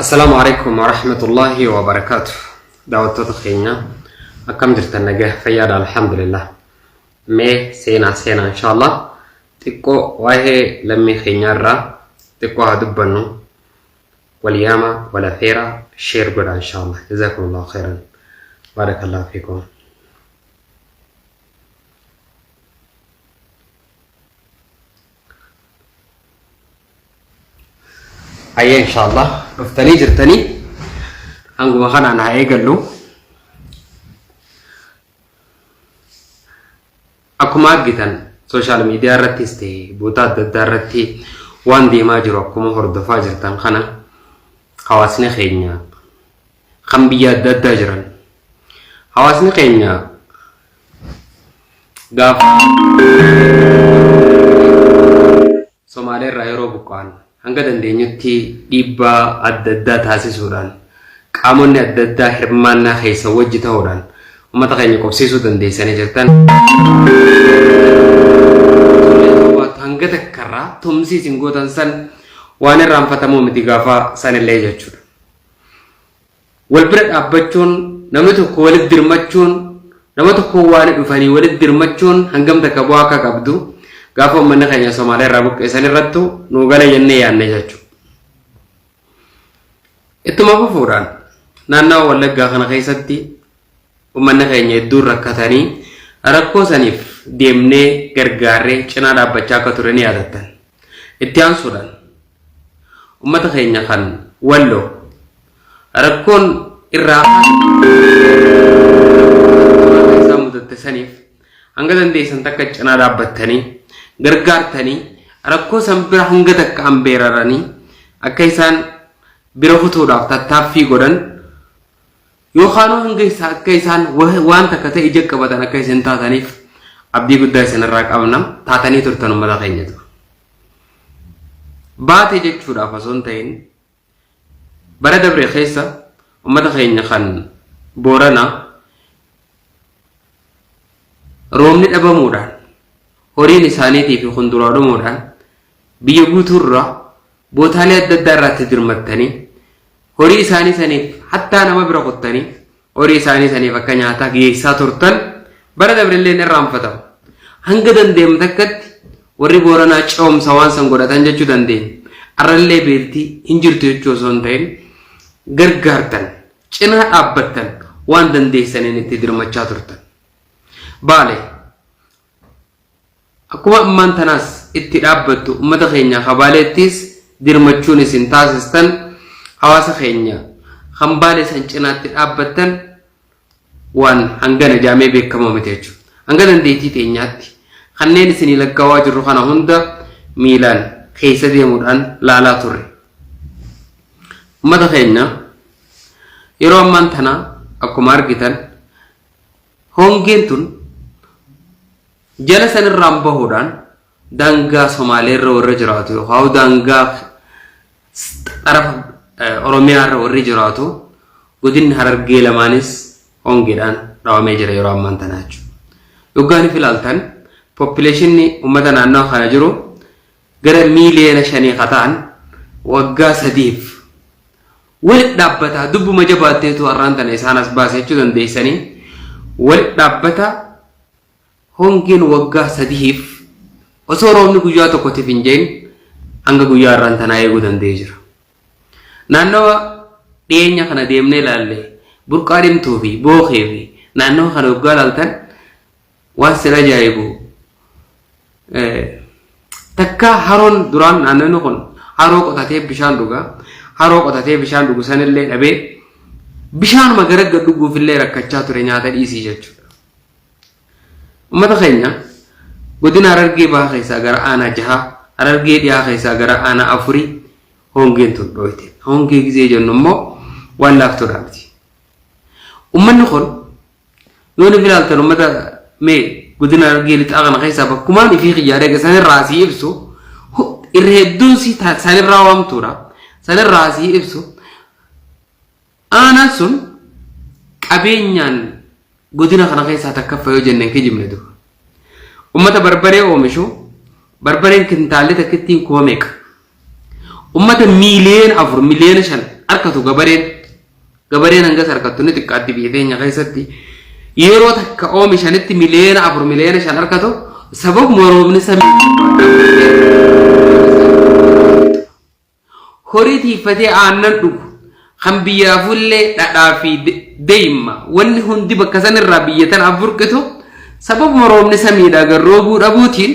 Assalaamu alaikum warahmatullahi wabarakaatu. Daawwattoota keenya, akkam jirtan? Nagaa fayyaadha, alhamdulillah. Mee seenaa seenaa inshallah xiqqoo waa'ee lammii keenyaarraa xiqqoo haa dubbannu. Wal yaama, wal afeera, share godha inshallah. Jazakumullahu khairan. Barakallahu fiikum. Hayyee, inshallah dhuftanii jirtanii, hanguma kanaan haa eegallu. Akkuma argitan social media irrattis ta'e boota adda addaa irratti waan deemaa jiru akkuma hordofaa jirtan kana, hawaasni keenya kan biyya adda addaa jiran, hawaasni keenya gaafa Somaalee irraa yeroo buqqa'an hanga dandeenyutti dhiibbaa adda addaa taasisuudhaan, qaamonni adda addaa hirmaannaa keessa wajji ta'uudhaan uummata keenya qubsiisuu dandeessanii jirtan. Hanga takkarraa tumsi isin gootan san waan irraanfatamuu miti gaafa sanillee jechuudha. Wal bira dhaabbachuun, namni tokko walitti dirmachuun, nama tokko waan dhufanii walitti dirmachuun hangam takka bu'aa akka qabdu gaafa uummanni keenya Somaalee irraa buqqeessan irrattu nuu gala jennee yaadne jechuudha. Ittuma fufuudhaan naannawa Wallaggaa kana keessatti uummanni keenya hedduun rakkatanii, rakkoo saniif deemnee gargaarree cinaa dhaabbachaa akka ture ni yaadattan. Itti aansuudhaan uummata keenya kan Walloo rakkoon irraa isaan mudatte saniif hanga dandeessan takka cinaa dhaabbattanii gargaartanii, rakkoo san bira hanga takka hambeeraranii akka isaan bira kutuudhaaf tattaaffii godhan, yookaan hanga isaa akka isaan waan takka ta'e ija qabatan akka isin taataniif abdii guddaa isinirraa qabna, taatanii turtan uummata keenyatu. Baate jechuudhaaf osoo hin ta'in, bara dabre keessa uummata keenya kan Booranaa roobni dhabamuudhaan, horiin isaaniitii fi kunduraa dhumuudhaan, biyya guutuurraa bootaalee adda addaa irraatti dirmattanii, horii isaanii saniif hattaa nama bira kuttanii horii isaanii saniif akka nyaataa geessaa turtan bara dabrillee hin irraanfatamu. Hanga dandeenyu takkatti warri Booranaa ce'umsa waan san godhatan jechuu dandeenya. Arrallee beeltii hin jirtu jechuu osoo hin ta'in, gargaartan, cinaa dhaabbattan, waan dandeessaniin itti dirmachaa turtan. Baale akkuma ammaan tanaas itti dhaabbattu, uummata keenya kabaaleettis dirmachuun isin taasistan, hawaasa keenya kan Baalee san cinaatti dhaabbattan waan hangana jaamee beekamoo miti jechuudha. Hanga dandeettii teenyaatti kanneen isinii lakkaawaa jirru kana hunda miilaan keessa deemuudhaan laalaa turre. Uummata keenya yeroo ammaan tana akkuma argitan hongeen tun jala sanirraan bahuudhaan daangaa Somaaleerra warra jiraatu yookaan daangaa xarafa Oromiyaarra warri jiraatu, godinni Harargee lamaanis hongeedhaan dhawamee jira yeroo ammaan tanaa jechuudha. Yoggaaniif ilaaltan populationni uummata naannoo kana jiru gara miiliyoona 5 ka ta'an waggaa 3f walitti dhaabbataa, dubbuma jabaatteetu har'aan tana isaan as baase jechuu dandeessanii, walitti dhaabbataa hongeen waggaa 3f osoo roobni guyyaa tokkotiif hin jeen hanga guyyaa har'aan tanaa eeguu danda'ee jira. Naannawa dhiyeenya kana deemnee ilaalle, Burqaa Dhimtuu fi Bookee fi naannawa kana waggaa ilaaltan waan sin ajaa'ibu takka haroon duraan naannoonni kun haroo qotatee bishaan dhuga, haroo qotatee bishaan dhugu sanillee dhabee, bishaanuma gara gad dhuguufillee rakkachaa ture, nyaata dhiisii jechuudha. Uummata keenya godina Harargee Bahaa keessaa gara aanaa jahaa, Harargee Dhiyaa keessaa gara aanaa afurii hongeen tun dhooyte. Hongee gizee jennu immoo waan laaftuudha miti. Uummanni kun yoo ni ilaaltan, uummata mee godina Harargee Lixaa kana keessaa bakkumaan ifii kiyyaa dhaqe sanirraa asii ibsu, irra hedduun si sanirraa waamtuudha. Sanirraa asii ibsu, aanaan sun qabeenyaan godina kana keessaa takkaffa yoo jenneen kijibne dura. Uummata barbaree oomishu, barbareen kintaalli takkittiin kuma meeqa? Uummata miiliyoona 4, miiliyoona 5 arkatu gabareen gabareen hangas arkattu ni xiqqaatti biyya teenya keessatti yeroo takka oomishanitti 4 miliyoona 5 miliyoona arkatu sababuma roobni samii horii tiiffatee aannan dhugu kan biyyaafullee dhadhaa fi deeyma wanni hundi bakka sanirraa biyya tanaaf burqitu sababuma roobni samiidhaa gad roobuu dhabuutiin.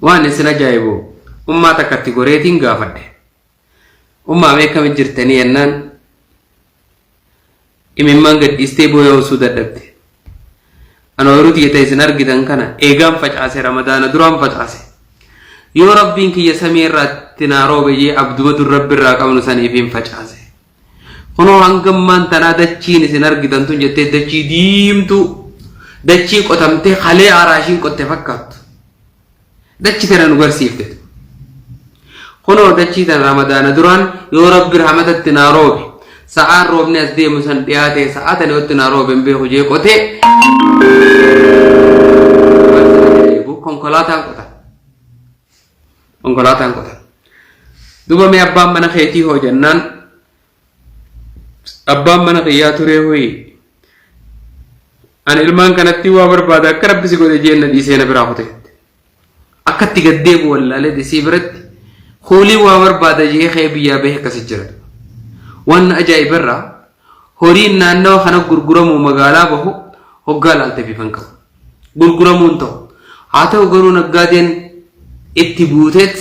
Waan isin ajaa'ibu ummaa takkatti goreetiin gaafadhe. Ummaa mee akkamitti jirtanii jennaan imimmaan gadhiistee booya osoo dadhabde. Ana ooyiruu tiyya ta'e isin argitan kana eegaan facaase ramadaana duraan facaase. Yoo rabbiin kiyya samii irraatti naa roobe jee abduma dur rabbi irraa qabnu saniif hin facaase. Kunoo hanga ammaan tanaa dachiin isin argitan tun jettee dachii diimtuu dachii qotamtee kalee araashiin qotte fakkaattu. Dachi tana nu garsiifte. Kunoo dachii tana ramadaana duraan yoo rabbi rahmatatti naa roobe sa'aan roobni as deemu san dhiyaate sa'aa tana yotti naa roobe hin beeku jee qotee konkolaataan qotan. Konkolaataan qotan. Duba mee abbaan mana keetii hoo jennaan abbaan mana kiyyaa turee hoyi ani ilmaan kanatti waa barbaada akka rabbi si godhe jeen na dhiisee na biraa kute. Akkatti gad deebu wallaalee isii biratti kuulii waa barbaada jee ka'ee biyyaa bahee akkasi jira. Waan ajaa'ibarraa horiin naannawa kana gurguramuu magaalaa bahu hoggaa laalte bifan qabu. Gurguramuun ta'u. Haa ta'u garuu naggaadeen itti buuteet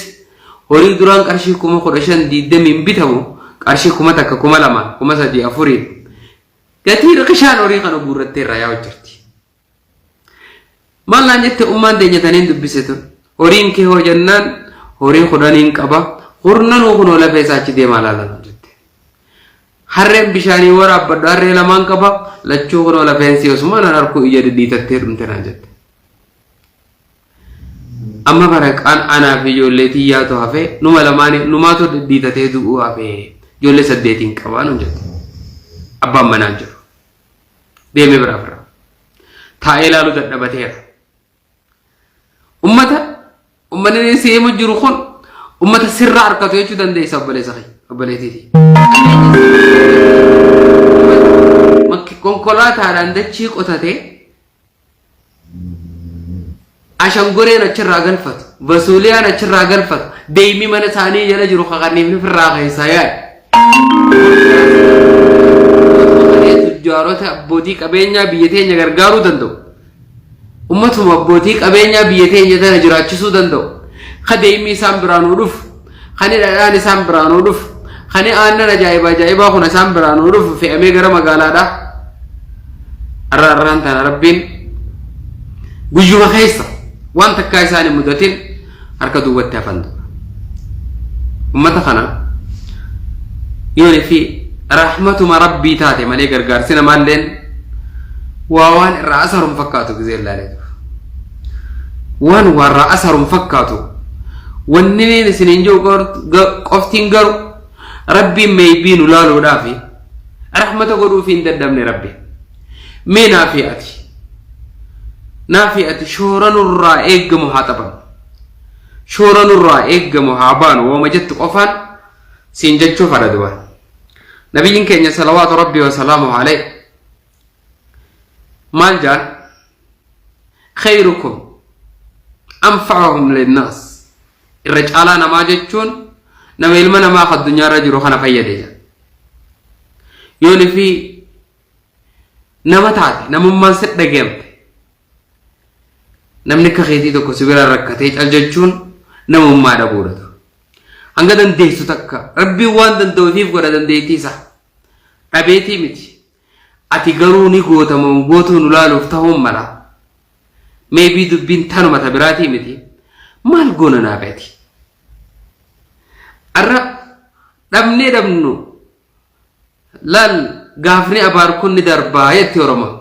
horii duraan qarshii 15,000 20n bitamu qarshii 1000 2,000 3,000 4n gatii riqishaan horii kana guurrattee irraa yaa'u jirti. Maal naan jette ummaan teenya taniin dubbise tun horiin kee hoo jennaan horii 10n qaba kurnanuu kunoo lafee isaa achi deemaa laalan jette. Harreen bishaanii waraabbadhu harree lamaan qaba lachuu kunoo lafeen si osuma nan arkuu ija dhidhiitattee dhumte naan jette. Amma baraqaan anaa fi ijoollee tiyyaatu hafee numa lamaanii numaatu dhidhiitatee du'uu hafee ijoollee 8n qabaa nuun jette. Abbaan manaan jiru. Deemee biraa bira. Taa'ee ilaaluu dadhabateera. Ummata ummanni si himu jiru kun ummata sirraa harkatu jechuu dandeessa obboleessa kee obboleettiiti. Konkolaataadhaan dachii qotatee ashangoreen achirraa galfatu basuuliyaan achirraa galfatu deemii mana isaanii jala jiru kakanniifni firraa keessaa yaa'e. Tujjaarota abbootii qabeenyaa biyya teenya gargaaruu danda'u. Ummatuma abbootii qabeenyaa biyya teenya tana jiraachisuu danda'u. Ka deemii isaan biraa nuu dhufu, kan dhadhaan isaan biraa nuu dhufu, kan aannan ajaa'iba ajaa'ibaa kun isaan biraa nuu dhufu fe'amee gara magaalaadhaa. Har'a har'aan tana rabbiin guyyuma keessa waan takkaa isaan hin mudatin harka duwwatti hafan. Ummata kana yoon fi rahmatuma rabbii taate malee gargaarsi namaalleen waa waan irraa asaruun fakkaatu gizee ilaalee jiru. Waan warraa asaruun fakkaatu wanni niin isiniin jiru qoftiin garuu rabbiin meeybii nu laaluudhaafi rahmata godhuufi hin dadhabne rabbi. Mee naafi ati naafi ati shoora nurraa eeggamu haa taphannu. Shoora nurraa eeggamu haa baanu wooma jettu qofaan siin jechuu fadha duba. Nabiyyiin keenya salawaatu rabbii wa salaamu alayhi maal jaan khayrukum anfa'uhum linnaas irra caalaa namaa jechuun nama ilma namaa kan addunyaarra jiru kana fayyade jedha. Yooni fi nama taate namummaan si dhagayamte namni akka keetii tokko si bira rakkatee cal jechuun namummaa dhabuudha. Hanga dandeessu takka rabbiin waan danda'uufiif godha dandeettii isaa dhabeetii miti. Ati garuu ni goota moo gootuu nu laaluuf ta'uun mala. Meebii dubbiin tanuma ta biraatii miti. Maal goona naa feeti. Arra dhabnee dhabnu laal gaafni abaar kun ni darbaa jetti Oromoon.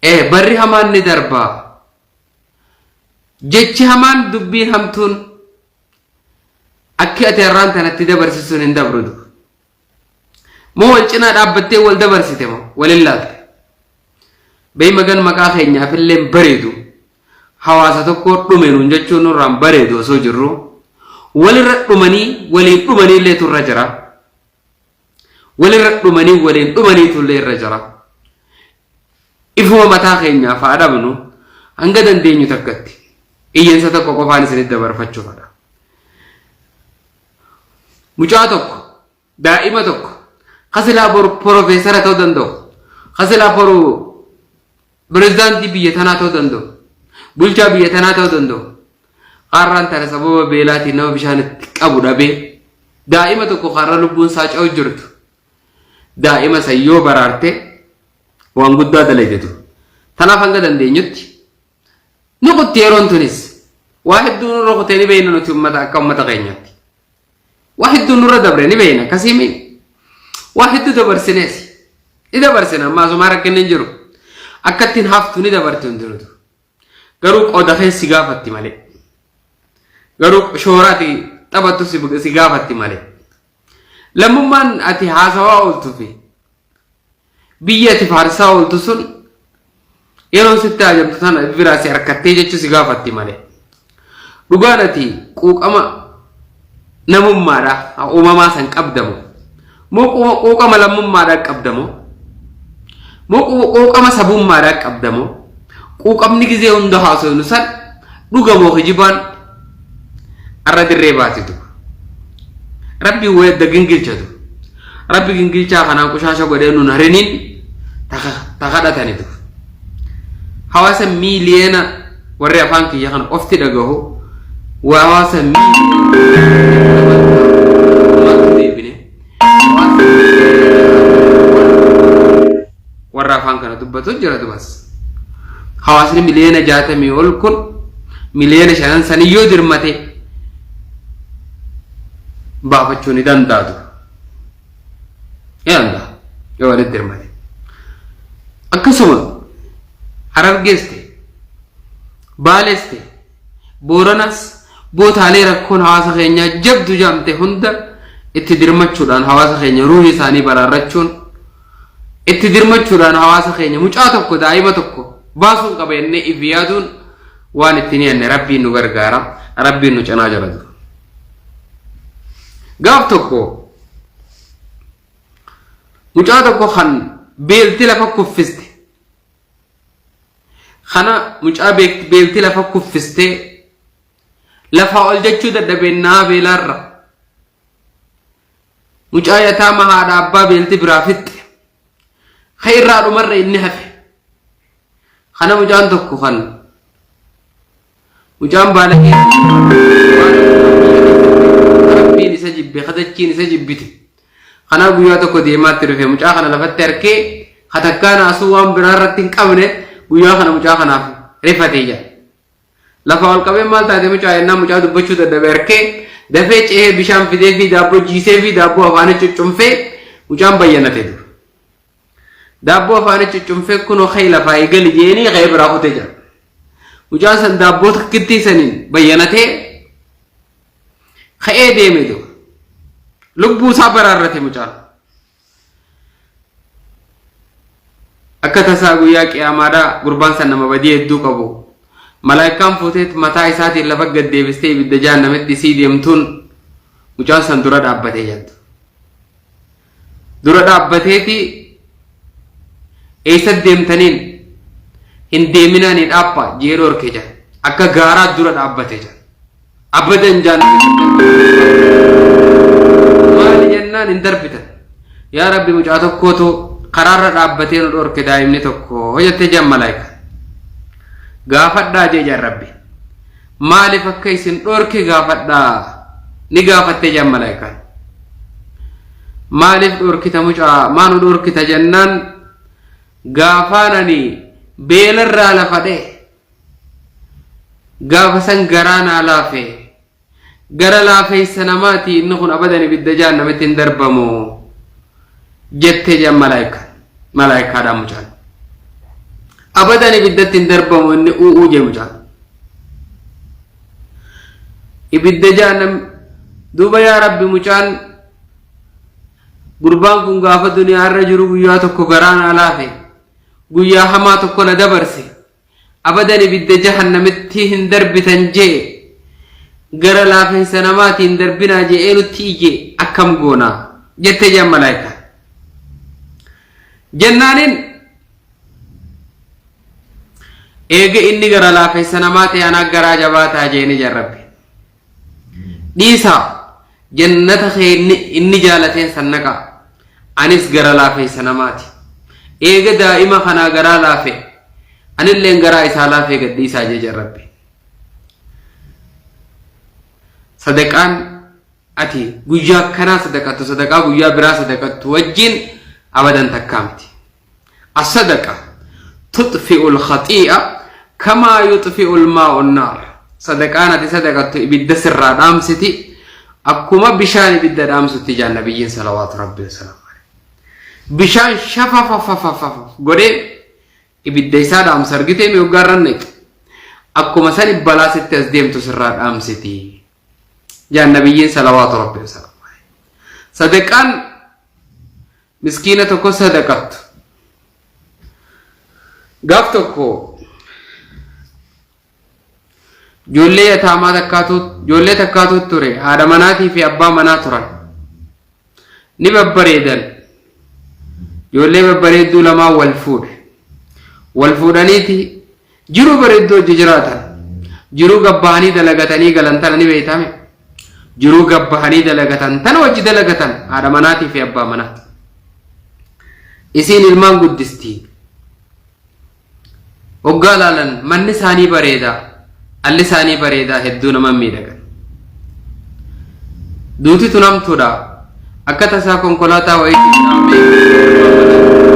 Ee barri hamaan ni darbaa. Jechi hamaan dubbiin hamtuun akki ati har'aan tanatti dabarsisuun hin dabru. Moo wal cinaa dhaabbattee wal dabarsite moo walin laalte. Bee magan maqaa keenyaaf illee bareedu. Hawaasa tokko dhume nuun jechuun nurraan bareedu osoo jirru. Walirra dhumanii waliin dhumanii illee turra jira. Walirra dhumanii waliin dhumaniitu illee irra jira. Ifuma mataa keenyaaf haa dhabnu hanga dandeenyu takkatti. Iyyansa tokko qofaan isinitti dabarfachuu fedha. Mucaa tokko, daa'ima tokko, ka silaa boru porofeesara ta'uu danda'u, ka silaa boru pirezidaantii biyya tanaa ta'uu danda'u, bulchaa biyya tanaa ta'uu danda'u, har'aan tana sababa beelaatiin nama bishaan itti qabu dhabee daa'ima tokko har'a lubbuun isaa ce'u jirtu. Daa'ima san yoo baraarte waan guddaa dalaydetu. Tanaaf hanga dandeenyutti ni kutti yeroon tunis waa hedduu nurra kutee ni beekna nuti ummata akka ummata keenyaatti. Waa hedduu nurra dabre ni beekna akkasii mi waa hedduu dabarsinees ni dabarsina ammaa asumaa rakkinni hin jiru. Akka ittiin haftu ni dabarti hundinutu. Garuu qooda kee si gaafatti malee. Garuu shoora ati taphattu si gaafatti malee. Lammummaan ati haasawaa ooltu fi biyya ati faarsaa ooltu sun yeroon sitti haajamtu tana biraa si harkattee jechuu si gaafatti malee. Dhugaan ati quuqama namummaadha uumamaa san qabdamu. Moo quuqama lammummaadhaa qabdamoo? Moo quuqama sabummaadhaa qabdamoo? Quuqamni gizee hunda haasofnu san dhugamoo kijibaan arra dirree baatitu. Rabbi weedda gingilchatu. Rabbi gingilchaa kanaan qushaasha godhee nun hariniin ta kadhatanitu. Hawaasa miiliyoona warri afaan kiyya kana qofti dhagahu hawaasa miiliyoona deebine warra afaan kana dubbatu jira dubas. Hawaasni miliyoona 60 ol kun miliyoona shanan sanii yoo dirmate baafachuu ni danda'atu. Ni danda'a yoo walitti dirmate. Akkasuma Harargees ta'e, Baalees ta'e, Booranas bootaalee rakkoon hawaasa keenyaa jabdu jaamte hunda itti dirmachuudhaan hawaasa keenya ruuhii isaanii baraarrachuun itti dirmachuudhaan hawaasa keenya mucaa tokko daa'ima tokko baasuun qaba jennee if yaaduun waan itti ni yanne rabbiin nu gargaara rabbiin nu cinaa jira. Gaaf tokko mucaa tokko kan beelti lafa kuffiste kana mucaa beelti lafa kuffistee lafaa ol jechuu dadhabeen naa beelaarra mucaa yataama haadha abbaa beelti biraa fixxe ka irraa dhumarra inni hafe kana mucaan tokko kan Mucaan baalagee rabbiin isa jibbe kadachiin isa jibbite. Kanaaf guyyaa tokko deemaatti dhufe mucaa kana lafatti harkee katakkaa naasuu waan biraa irratti hin qabne guyyaa kana mucaa kanaaf rifate jedha. Lafa ol qabee maal taate mucaa jennaan mucaa dubbachuu dadhabe harkee dafee ce'ee bishaan fidee fi daabboo jiisee fi daabboo afaanii cuccunfee mucaan bayyanate ture. Daabboo afaanii cuccunfee kunoo ka'ii lafaa eegali jeenii ka'ee biraa kutee jira. Mucaan san daabboo takkittii saniin bayyanatee ka'ee deeme dura. Lubbuu isaa baraarrate mucaan. Akka tasaa guyyaa qiyaamaadhaa gurbaan san nama badii hedduu qabu. Malaayikaan fuuteet mataa isaatiin lafa gad deebistee ibidda jahannamitti isii deemtuun mucaan san dura dhaabbatee jettu. Dura dhaabbateeti eessa deemtaniin hin deeminaa ni dhaappa jee dhorke jaa. Akka gaaraa dura dhaabbate jaa. Abadan jaan maali jennaan hin darbitan. Yaa Rabbi mucaa tokkootu karaarra dhaabbatee nu dhorke daa'imni tokko jettee jaan malaayika. Gaafadhaa jee jaan Rabbi. Maaliif akka isin dhorke gaafadhaa ni gaafattee jaan malaayikaan. Maaliif dhorkita mucaa maa nu dhorkita jennaan gaafaan ani beelarraa lafa dha'e gaafa san garaa naa laafe gara laafeessa namaati inni kun abadan ibidda jahannamitti hin darbamu jettee jedhan malaayikaan malaayikaadhaan mucaan abadan ibiddatti hin darbamu inni u'uu jee mucaan ibidda jahannam duuba yaa rabbi mucaan gurbaan kun gaafa duniyaa irra jiru guyyaa tokko garaa naa laafe guyyaa hamaa tokko na dabarse abadan ibidda jahannamitti hin darbitan jee. Gara laafeessa namaatiin darbinaa je'ee nutti iyye akkam goonaa jettee jedhan malaayikaan. Jennaanin eega inni gara laafeessa namaa ta'e anaa garaa jabaataa jeeni jedhan Rabbi. Dhiisaa jannata kee inni jaalateen san naqaa. Anis gara laafeessa namaati. Eega daa'ima kanaa garaa laafe anilleen garaa isaa laafee gad dhiisaa jee jedhan Rabbi. Sadaqaan ati guyyaa akkanaa sadaqattu sadaqaa guyyaa biraa sadaqattu wajjin abadan takkaa miti. As-sadaqa tuxfi'ul khaxii'a kamaa yuxfi'ul maa'u naar. Sadaqaan ati sadaqattu ibidda sirraa dhaamsiti akkuma bishaan ibidda dhaamsutti jaan nabiyyiin salawaatu rabbi wasalaamu alayhi. Bishaan shafafafafafa godhee Ibidda isaa dhaamsa argitee mi hoggaa irra naqxe. Akkuma sani balaa sitti as deemtu sirraa dhaamsiti. Jaan nabiyyiin salawaatu rabbi wasalaamu alayhi. Sadaqaan miskiina tokko sadaqattu. Gaaf tokko ijoollee yataamaa takkaatu ijoollee takkaatu ture haadha manaatii fi abbaa manaa turan. Ni babbareedan. Ijoollee babbareedduu lamaan wal fuudhe. Wal fuudhaniiti jiruu bareedduu hojii jiraatan. Jiruu gabbahanii dalagatanii galan tana ni beeytame. Jiruu gabbahanii dalagatan tana hojii dalagatan haadha manaatii fi abbaa manaati. Isiin ilmaan guddisti. Hoggaa laalan manni isaanii bareedaa, alli isaanii bareedaa hedduu nama miidhagan. Duuti tun hamtuudha. Akka tasaa konkolaataa wayiitiin dhaabee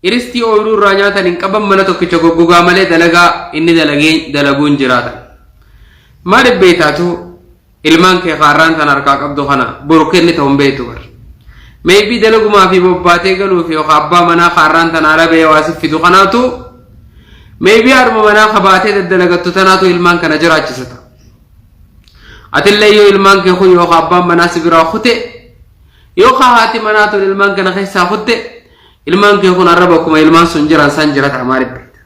Iristii ooyiruu irraa nyaatan hin qaban mana tokkicha goggogaa malee dalagaa inni dalagee dalaguun jiraatan. Maaliif beektaatu Ilmaan kee kaarraan tan harkaa qabdu kana boru kenni ta'u hin beektu bar. Maybe dalagumaa fi bobbaatee galuuf yookaan abbaa manaa kaarraan tan haala ba'ee waa sif fidu kanaatu maybe haadhuma manaa kabaatee daddalagattu tanaatu ilmaan kana jiraachisa ta'a. Atillee yoo ilmaan kee kun yookaan abbaan manaa si biraa kute yookaan haati manaa tun ilmaan kana keessaa kutte ilmaan kee kun har'a bakkuma ilmaan sun jiran san jira ta'a maaliif beekta.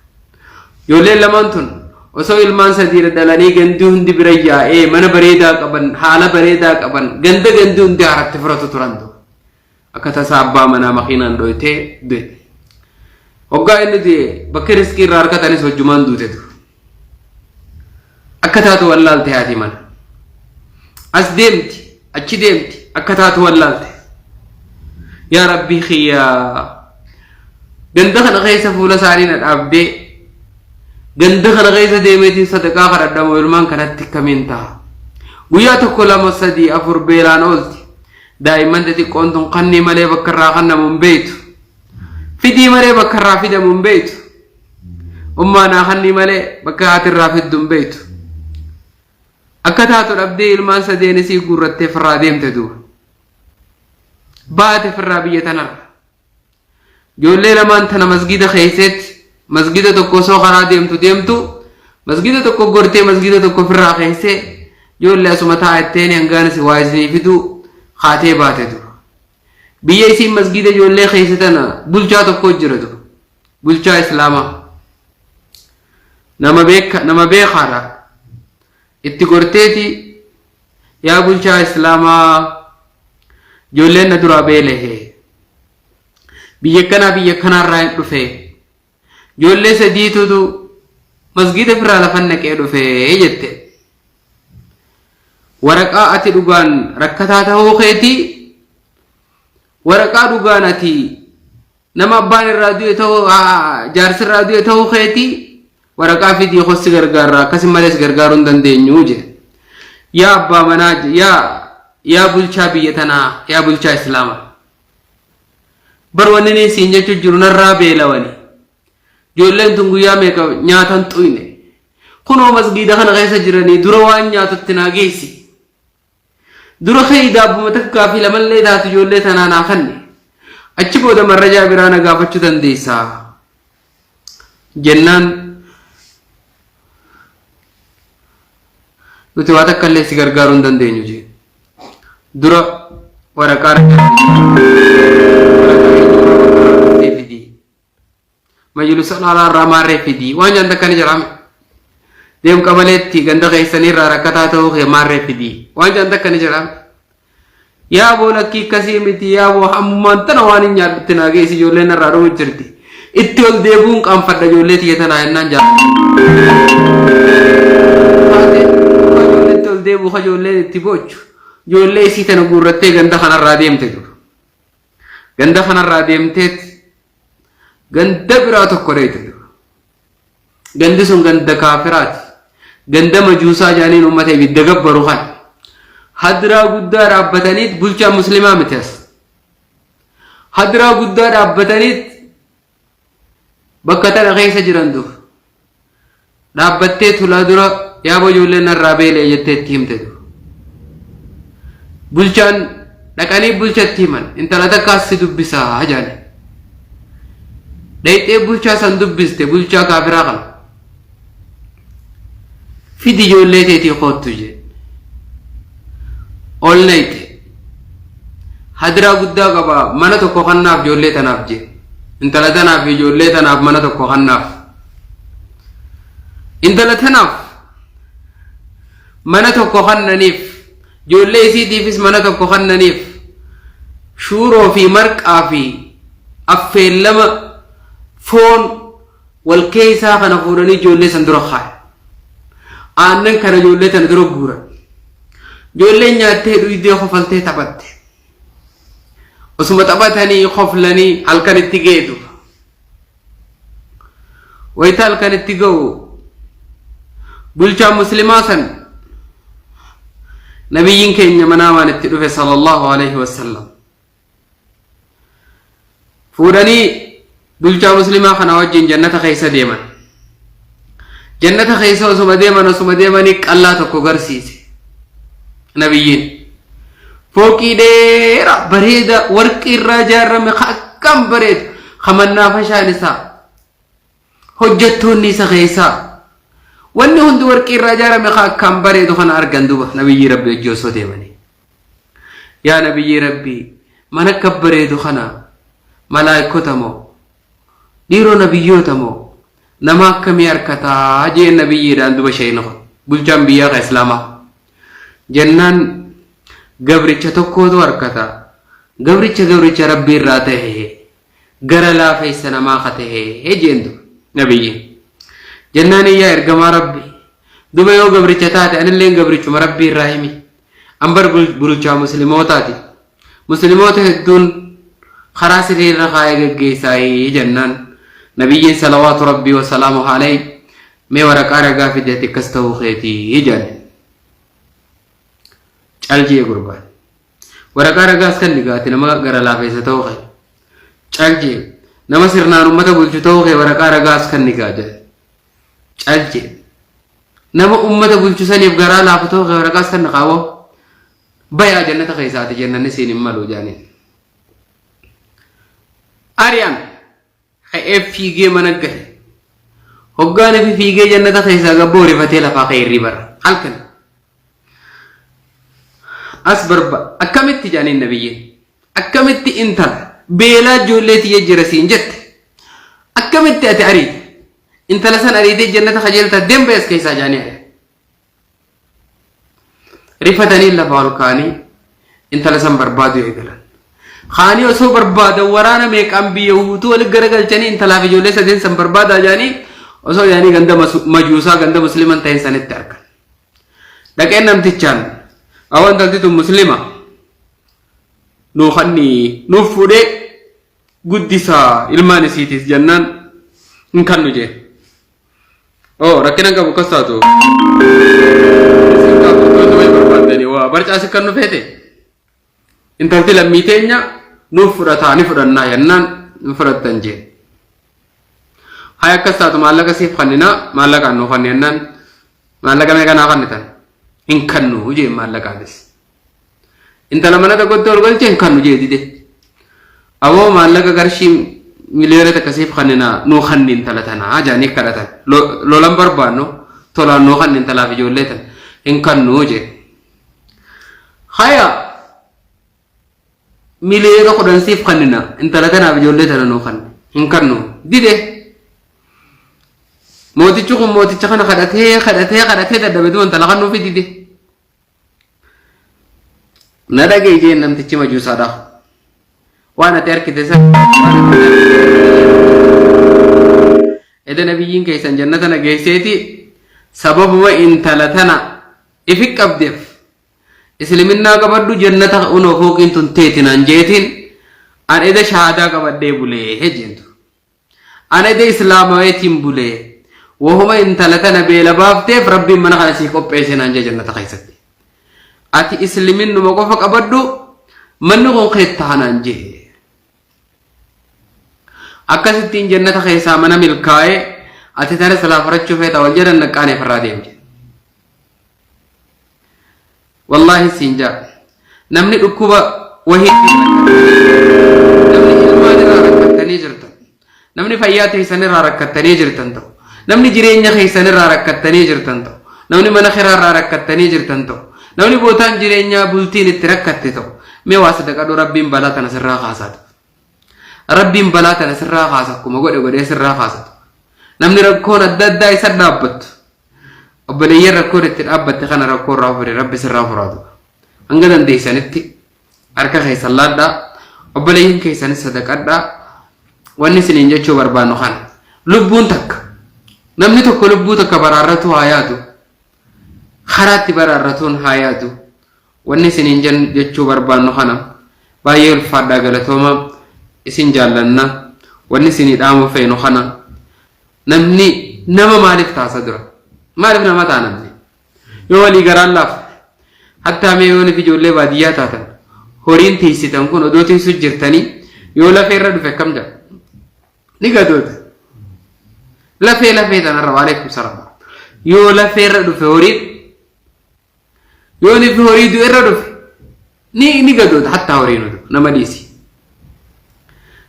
Ijoolleen lamaan tun osoo ilmaan sadii dhalanii gandi hundi bira yaa'ee mana bareedaa qaban haala bareedaa qaban ganda gandi hundi haratti furatu turan duuba. Akka tasaa abbaa manaa makiinaan dhoytee du'e. Hoggaa inni du'e bakka riskii irraa harkatanis hojjumaan duute dur. Akka taatu wallaalte haati mana. As deemti achi deemti akka taatu wallaalte. Yaa Rabbii kiyyaa ganda kana keessa fuula isaanii na dhaabdee ganda kana keessa deemeetiin sadaqaa kadhadhamoo ilmaan kanatti akkamiin ta'a. Guyyaa tokko lama sadii afur beelaan oolti. Daa'imman xixiqqoon tun kannii malee bakka irraa kannamu hin beektu. Fidii malee bakka irraa fidamu hin beektu. Ummaa naa kannii malee bakka haati irraa fiddu hin beektu. Akka taatu dhabdee ilmaan sadeen isii guurrattee firraa deemte duuba. Baate firraa biyya tanarra. Ijoollee lamaan tana masgiida keessetti masgiida tokko osoo karaa deemtu deemtu masgiida tokko gortee masgiida tokko firraa keessee ijoollee asuma taa'a itteen hangaan isin waa isinii fiduu kaatee baate dura. Biyya isiin masgiida ijoollee keessa tana bulchaa tokko jira dura. Bulchaa Islaamaa. Nama beeka nama beekaadha. Itti gorteeti yaa bulchaa Islaamaa ijoolleen na duraa beelehe. Biyya kanaa biyya kanaarraa hin dhufe. Ijoollee sadiitutu masgiida firraa lafan naqee dhufe jette. Waraqaa ati dhugaan rakkataa ta'uu keetii waraqaa dhugaan ati Nama abbaan irraa du'e ta'uu jaarsi irraa du'e ta'uu keetii waraqaa fidii kossi gargaarra akkasi malees gargaaruu hin dandeenyu jedhe. Yaa abbaa manaa yaa yaa bulchaa biyya tanaa yaa bulchaa islaamaa. Bar wanni inni siin jechuu jiru narraa beelawani. Ijoolleen tun guyyaa meeqa nyaatan xuyne. Kunoo masgiida kana keessa jiranii dura waan nyaatutti naa geessi. Dura ka'ii daabbuma takkaa fi lamallee taatu ijoollee tanaa naa kanni. Achi booda marrajaa biraa na gaafachuu dandeessa. Jennaan nuti waa takka illee si gargaaruu hin dandeenyu jee. Dura waraqaa ragaa waraqaa eenyummaa bakka irraa dhuftee fidii. Majlisa alaalaa irraa maarree fidii waan jaan takka ni jiraame. Deem qabaleetti ganda keessanii irraa rakkataa ta'uu kee maarree fidii. Waan jedhan takka ni jira. Yaa boo lakkii akkasii miti yaa boo ammumaan tana waan hin nyaadhutti naa geessi ijoolleen irraa dhumu jirti. Itti ol deebi'uun qaanfadha ijoollee tiyya tanaa jennaan jaalladha. Haatee ijoolleetti ol deebi'u ka ijoolleen itti boochu. Ijoollee isii tana guurrattee ganda kanarraa deemte dur. Ganda kanarraa deemteet ganda biraa tokko dheeyte dur. Gandi sun ganda kaafiraati. Ganda majuusaa jaaniin uummata ibidda gabbaru kana. Hadraa guddaa dhaabbataniit bulchaa muslimaa miti as. Hadraa guddaa dhaabbataniit bakka tana keessa jiran dur. Dhaabbattee tulaa dura yaaboo ijoolleen narraa beela'e jettee itti himte dur. Bulchaan dhaqanii bulchatti himan intala takkaas si dubbisaa jaani. Dhayxee bulchaa san dubbiste bulchaa kaafiraa kana. Fidi ijoollee teetii koottu jee. Ol nayxe. Hadiraa guddaa qaba mana tokko kannaaf ijoollee tanaaf jee. Intala tanaaf ijoollee tanaaf mana tokko kannaaf. Intala tanaaf mana tokko kannaniif ijoollee isiitiifis mana tokko kannaniif shuuroo fi marqaa fi affeellama foon wal keessaa kana fuudhanii ijoollee san dura kaaya. Aannan kana ijoollee tana dura guuran. Ijoolleen nyaattee dhuydee kofaltee taphatte. Osuma taphatanii koflanii halkan itti geetu. Wayita halkan itti ga'u bulchaan muslimaa san nabiyyiin keenya manaamaan itti dhufe sallallahu alaihi wasallam. Fuudhanii bulchaa muslimaa kana wajjin jannata keessa deeman. Jannata keessa osuma deeman osuma deemanii qallaa tokko garsiise nabiyyiin. Fooqii dheeraa bareeda warqii irraa ijaarame ka akkam bareedu ka mannaafashaan isaa hojjettoonni isa keessaa wanni hundi warqii irraa ijaarame ka akkaan bareedu kana argan duba nabiyyii rabbi wajji osoo deemanii. Yaa nabiyyii rabbii mana akka bareedu kana malaayikota moo dhiiroo nabiyyoota moo nama akkamii harkataa jeen nabiyyiidhaan duba sheeyni kun bulchaan biyyaa ka islaamaa. Jennaan gabricha tokkootu harkata. Gabricha gabricha Rabbii irraa tahe gara laafeessa namaa ka tahe jeen duba nabiyyiin. Jennaan iyyaa ergamaa Rabbi duba yoo gabricha taate anilleen gabrichuma Rabbii irraa himi. An bar bulchaa muslimootaati. Muslimoota hedduun karaa sirrii irra kaayee geggeessaayii jennaan nabiyyiin salawaatu Rabbii wasalaamu alayhi mee waraqaa ragaa fidi ati akkas ta'uu keetii jedhan. Cal jee gurbaan. Waraqaa ragaas kan gaati nama gara laafeessa ta'uu kee. Cal jee nama sirnaan uummata bulchu ta'uu kee waraqaa ragaas kan gaa jedhan. Cal jee nama uummata bulchu saniif garaa laafu ta'uu kee waraqaas kan kaawoo. Bayaa jannata keessaati jennanni siin hin malu jaaniin. Ariyaan ka'ee fiigee mana gahe. Hoggaan ifi fiigee jannata keessaa gabboo rifatee lafaa ka'ee hirriibarra. Halkan. As barba akkamitti jaaniin nabiyyiin. Akkamitti intala beelaa ijoollee tiyya jira siin jette. Akkamitti ati ariite. Intala san ariitee jannata kajeelta deem ba'e as keessaa jaanii ari'an. Rifatanii lafa ol ka'anii intala san barbaaduu eegalan. Kaanii osoo barbaadan waraana meeqaan biyya guutuu walitti garagalchanii intalaaf ijoollee sadeen san barbaadaa jedhanii osoo jedhanii ganda majuusaa ganda musliman ta'in sanitti argan. Dhaqeen namtichaan awwa intalti tun muslima nuu kanni nuuf fuudhee guddisaa ilmaan isiitiis jennaan hin kannu jee. Oh, rakkina hin qabu akkas taatu. Isin qabu wayii barbaaddanii waa barcaa si kan nu feete. Intalti lammii teenya nuuf fudhataa ni fudhannaa jennaan hin fudhattan jee. Hay akkas taatu maallaqa siif kanninaa maallaqaan nuu kanni jennaan maallaqa meeqa naa kannitan hin kannu jee maallaqaanis. Intala mana tokkotti ol galchee hin kannu jee dide. Aboo maallaqa qarshii miliyoona takka siif kannina nuu kanni intala tanaa jedhanii kadhatan. Lolan barbaannu tolaan nuu kanni intalaaf ijoollee tana hin kannuu jee. Haya miliyoona 10 siif kannina intala tanaaf ijoollee tana nuu kanni hin kannu dide. Mootichi kun mooticha kana kadhatee kadhatee kadhatee dadhabeetuma intala kennuufi dide. Na dhaga'i jeen namtichi majuusaadha. Waan ati harkite san eda nabiyyiin keessan jannata na geesseeti sababuma intala tana ifi qabdeef Isliminnaa qabadhu jannata unoo fooqiin tun teeti naan jeetiin an eda shahaadaa qabadhee bulee jeentu. An eda islaamaweetiin bulee wahuma intala tana beela baafteef rabbiin mana kana sii qopheesse naan jee jannata keessatti. Ati isliminnuma qofa qabadhu manni kun keettaa naan jee. Akkasittiin jannata keessaa mana milkaa'ee ati tana silaa furachuu feeta wal jedhan naqqaaneef irraa deemte. Wallaahi siin jaa. Namni dhukkuba wahiitiin rakkatanii namni ilmaan irraa rakkattanii jirtan namni fayyaa teessan irraa rakkattanii jirtan ta'u namni jireenya keessan irraa rakkattanii jirtan ta'u namni mana kiraa irraa rakkattanii jirtan ta'u namni bootaan jireenyaa bultiin itti rakkatte ta'u mee waa sadaqadhu rabbiin balaa tana sirraa kaasaatu. Rabbiin balaa tana sirraa kaasa akkuma godhe godhee sirraa kaasatu. Namni rakkoon adda addaa isa dhaabbattu Obboleeyyan rakkoon itti dhaabbatte kana rakkoo irraa furi rabbi sirraa furaatu. Hanga dandeessanitti harka keessan laadhaa obboleeyyan keessanis sadaqadhaa wanni isiniin jechuu barbaannu kana. Lubbuun takka namni tokko lubbuu takka baraarratuu haa yaadu. Karaatti baraarratuun haa yaadu. Wanni isiniin jechuu barbaannu kana baay'ee ulfaadhaa galatooma isin jaallanna wanni isinii dhaamuu feenu kana. Namni nama maaliif taasa dura? Maaliif nama ta'a namni? Yoo walii garaan laafu. Hattaa mee yoonif ijoollee baadiyyaa taatan horiin tiisitan kun odoo tiisu jirtanii yoo lafee irra dhufe akkam jedha? Ni gadoota. Lafee lafee tanarra waalaikum salaam. Yoo lafee irra dhufe horiin yoonif horii du'e irra dhufe ni gadoota hattaa horiin oduu nama dhiisi.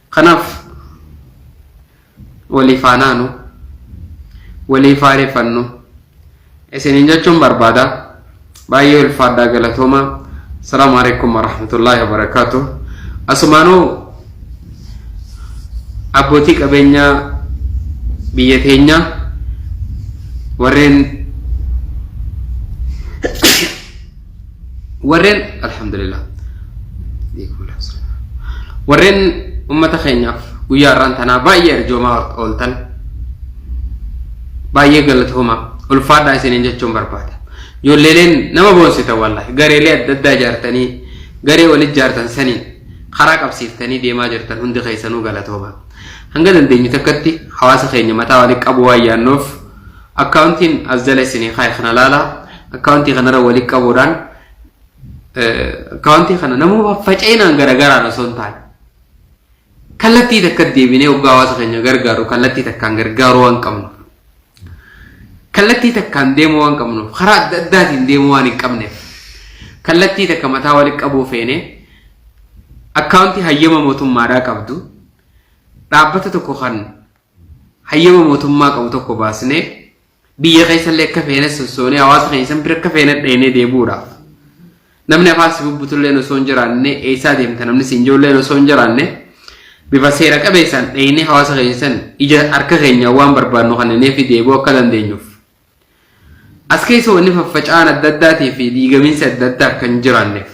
Kanaaf waliif haa naanu waliif haa rifannu isiniin jechuun barbaada baay'ee ulfaadhaa galatooma asalaamu alaikum warahmatullaahi wabarakaatu asumaanuu abbootii qabeenyaa biyya teenyaa warreen warreen alhamdulillah warreen ummata keenyaaf guyyaa har'aan tanaa baay'ee arjoomaa ooltan baay'ee galatoomaa ulfaadhaa isiniin jechuun barbaada. Ijoolleeleen nama boonsitan wallahi gareelee adda addaa ijaartanii garee wal ijaartan saniin karaa qabsiiftanii deemaa jirtan hundi keessanuu galatoomaa. Hanga dandeenyu takkatti hawaasa keenya mataa walitti qabuu waan yaannuuf akkaawuntiin as jala isinii kaa'e kana laalaa akkaawuntii kanarra walitti qabuudhaan akkaawuntii kana namuu faffaca'inaan garagaraan osoo hin taane kallattii takka deebinee hoggaa hawaasa keenya gargaaru kallattii takkaan gargaaruu waan qabnuuf kallattii takkaan deemuu waan qabnuuf karaa adda addaatiin deemuu waan hin qabneef kallattii takka mataa walitti qabuu feene akkaawuntii hayyama mootummaadhaa qabdu dhaabbata tokko kan hayyama mootummaa qabu tokko baasnee biyya keessallee akka feene sossoonee hawaasa keenya san bira akka feene dheenee deebi'uudhaaf. Namni afaan si bubbutulleen osoo hin jiraanne eessaa deemta namni siin ijoolleen osoo hin jiraanne bifa seera qabeessaan dheenee hawaasa keenya san ija harka keenya waan barbaadnu kanneenee fi deebi'uu akka dandeenyuuf. As keessa wanni faffaca'aan adda addaatii fi diigamiinsi adda addaa akka hin jiraanneef.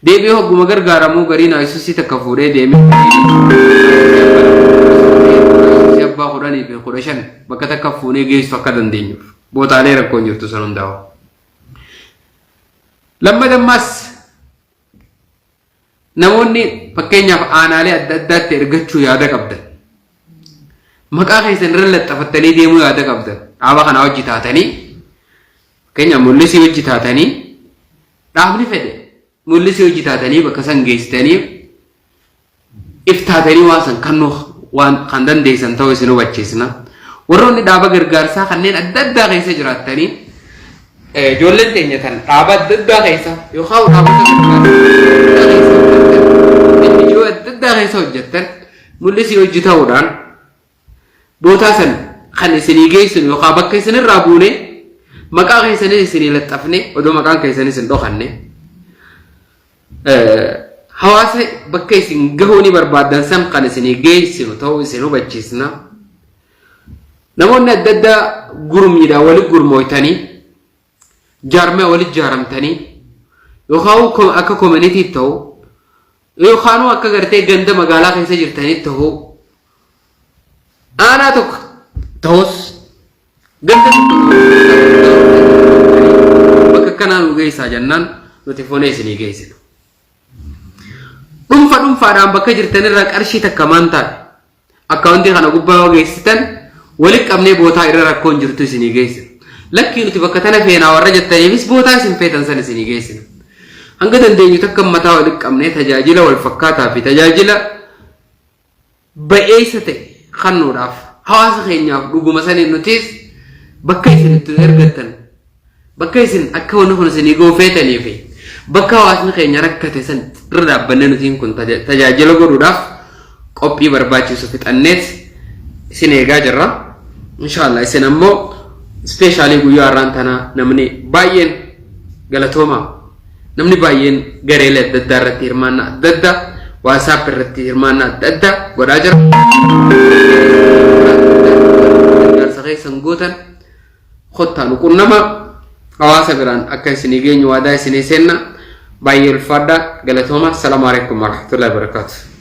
Deebi'ee hogguma gargaaramuu gariin Ayisusii takka fuudhee deemee Ayisusii abbaa 10 fi 15 bakka takka fuunee geessu akka dandeenyuuf. Bootaalee rakkoon jirtu san hundaa'u. Lammata ammaas Namoonni fakkeenyaaf aanaalee adda addaatti ergachuu yaada qabdan. Maqaa keessan irra laxxafattanii deemuu yaada qabdan. Dhaaba kanaa hojii taatanii fakkeenyaaf mul'isii hojii taatanii dhaabni fedhe mul'isii hojii taatanii bakka san geessitanii iftaatanii waan san kannuu waan kan dandeessan ta'uu isin hubachiisna. Warroonni dhaaba gargaarsaa kanneen adda addaa keessa jiraattanii ijoolleen teenya tan dhaaba adda addaa keessa yookaan dhaabota gargaarsaa keessa hojjettan NGO adda addaa keessa hojjettan mul'isii hojii ta'uudhaan bootaa san kan isinii geessinu yookaan bakka isinirraa buune maqaa keessanis isinii laxxafne odoo maqaan keessanis hin dhokanne hawaasa bakka isin gahuu ni barbaaddan san kan isinii geessinu ta'uu isin hubachiisna. Namoonni adda addaa gurmiidhaan walitti gurmooytanii jaarmee walitti jaaramtanii yookaan akka community ta'u yookaan akka gartee ganda magaalaa keessa jirtanii ta'u, aanaa tokko ta'us, ganda tokko bakka akkanaa nu geessaa jennaan nuti fuunee isinii geessina. Dhuunfa dhuunfaadhaan bakka jirtanirraa qarshii takka maan taate akkaawuntii kana gubbaa yoo geessitan walitti qabnee bootaa irra rakkoon jirtu isinii geessina. Lakkii, nuti bakka tana feenaa warra jettaniifis bootaa isin feetan san isinii geessina. Hanga dandeenyu takka mataa walitti qabnee tajaajila wal fakkaataa fi tajaajila ba'eessa ta'e kennuudhaaf hawaasa keenyaaf dhuguma saniin nutis bakka isin itti ergattan, bakka isin akka wanni kun isinii ga'u feetanii fi bakka hawaasni keenya rakkate san irra dhaabbannee nutiin kun tajaajila godhuudhaaf qophii barbaachisu fixanneet isin eegaa jirra. Inshaallah, isin ammoo specially guyyaa har'aan tana namni baay'een galatooma. Namni baay'een gareelee adda addaa irratti hirmaannaa adda addaa, WhatsApp irratti hirmaannaa adda addaa godhaa jira. Gargaarsa keessan gootan kottaa nu qunnama, hawaasa biraan akka isinii geenyu waadaa isinii seenna. Baay'ee ulfaadha, galatooma. Salaamu alaikum warahmatullahi wabarakatuh.